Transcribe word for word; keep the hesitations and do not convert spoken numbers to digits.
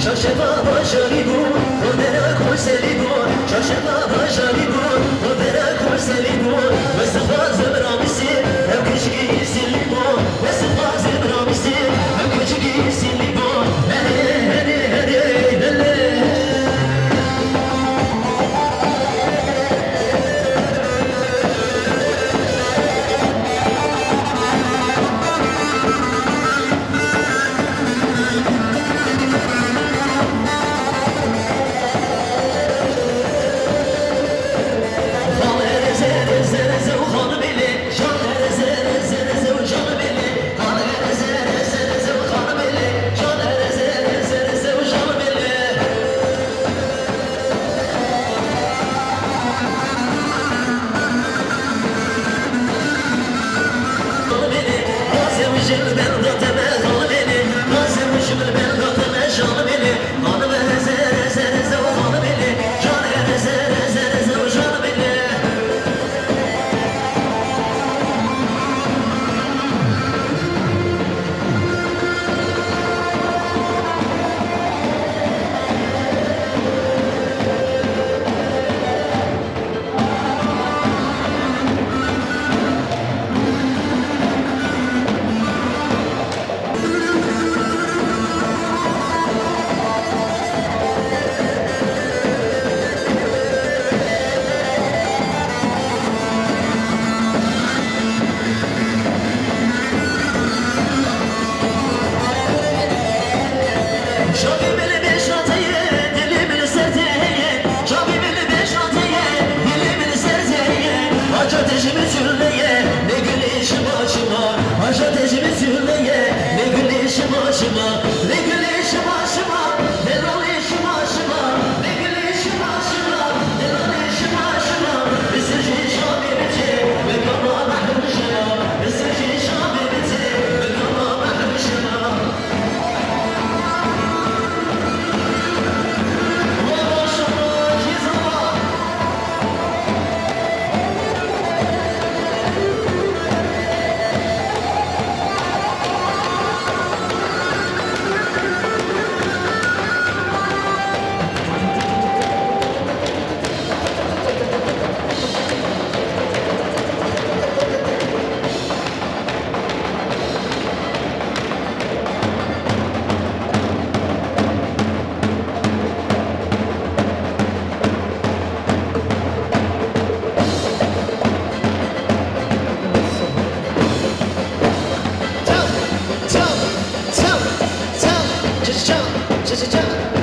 Çarşeva bajarî bû, xwe dera Koselî bû. Çarşeva bajarî bû, xwe dera Koselî bû. Wê sixwazim ramîsî, ew keçikî sîlî bû. Wê sixwazim ramîsî, ew keçikî sîlî bû. Herê, herê, herê, hele. Çavê min li bêşa te ye, dilê min li ser te heye. Çavê min li bêşa te ye, dilê min li ser te heye. Aca te ji min zûr neye, lê gulê şima şima. Aca te ji min zûr neye, lê gulê şima şima. Lê gulê şima şima, lê lalê şima şima. Lê gulê şima şima, lê lalê şima şima. Bi sircê şamê biçe, bi gama mehrûm şima. Bi sircê şamê biçe, bi gama mehrûm şima. Tell, tell, tell, tell, just jump, just jump.